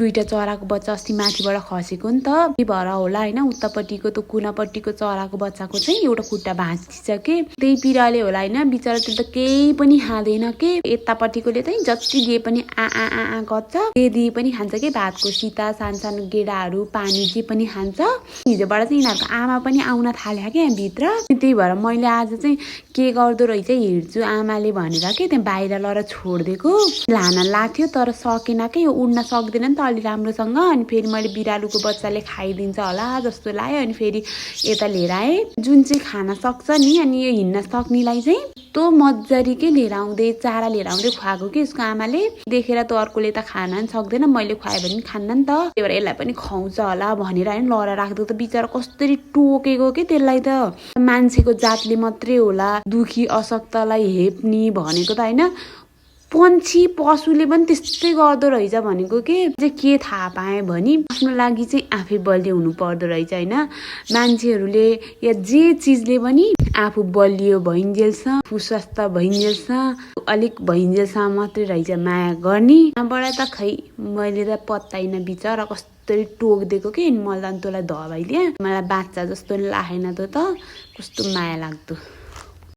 दुईटा चराको बच्चा अस्ति माथिबाट खसेको नि त, के भएर होला होइन। उतापट्टिको त कुनापट्टिको चराको बच्चाको चाहिँ एउटा खुट्टा भाँचिन्छ के, त्यही पिराले होला होइन। बिचरा त्यो त केही पनि खाँदैन के, यतापट्टिकोले चाहिँ जति दिए पनि आ आ आ आ गर्छ, के दिए पनि खान्छ के, भातको सिता, सानो सानो गेडाहरू, पानी जे पनि खान्छ। हिजोबाट चाहिँ यिनीहरूको आमा पनि आउन थाल्यो क्या भित्र। त्यही भएर मैले आज चाहिँ के गर्दो रहेछ हेर्छु आमाले भनेर के त्यहाँ बाहिर लगेर छोडिदिएको। लान लाग्थ्यो तर सकेन के, यो उड्न सक्दैन नि त अलि राम्रोसँग। अनि फेरि मैले बिरालुको बच्चाले खाइदिन्छ होला जस्तो लाग्यो। अनि फेरि यता लिएर आएँ, जुन चाहिँ खान सक्छ नि, अनि यो हिँड्न सक्नेलाई चाहिँ त्यो मजारी के लिएर आउँदै, चारा लिएर आउँदै खुवाएको कि उसको आमाले। देखेर त अर्कोले त खान नि सक्दैन, मैले खुवाएँ भने पनि खान्न नि त, त्यही भएर यसलाई पनि खुवाउँछ होला भनेर होइन लएर राख्दो। त बिचरा कसरी टोकेको के त्यसलाई त। मान्छेको जातले मात्रै होला दुखी अशक्तलाई हेप्ने भनेको त होइन, पन्छी पशुले पनि त्यस्तै गर्दो रहेछ भनेको के थाहा पाएँ भने आफ्नो लागि चाहिँ आफै बलियो हुनु पर्दो रहेछ होइन। मान्छेहरूले या जे चिजले पनि आफू बलियो भइन्जेलसम्म, आफू स्वस्थ भइन्जेलसम्म, अलिक भइन्जेलसम्म मात्रै रहेछ माया गर्ने। त्यहाँबाट त खै मैले त पत्ताइन बिचरा कसरी टोकिदिएको कि। मैले त तँलाई धपाइदिएँ, मलाई बाच्चा जस्तो लागेन त कस्तो माया लाग्दो।